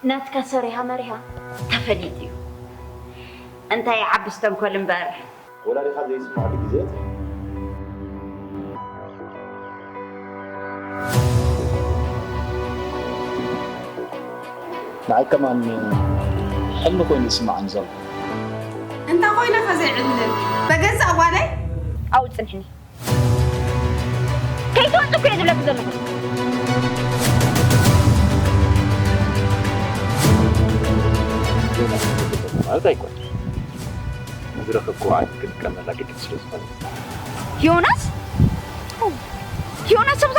ናትካ ሰሪሃ መሪሃ ተፈሊጡ እዩ። እንታይ ይዓብስ ተንኮል እምበር። ወላዲኻ ዘይስምዓሉ ግዜ የጥፍእ። ንዓይ ከማን ሕልሚ ኮይኑ ይስምዓኒ ዘሎ። እንታይ ኮይነ ከ ዘይዕልል በገዛእ ጓለይ? ኣብኡ ጽንሕኒ። ከይትወጽእ እኮ እየ ዝብለኪ ዘለኹ። ማለት ኣይኮነን። ንዝረኸብክዎ ዓይነት ክንጥቀመላ ግድን ስለ ዝኾነ። ዮናስ? ዮናስ ኣብ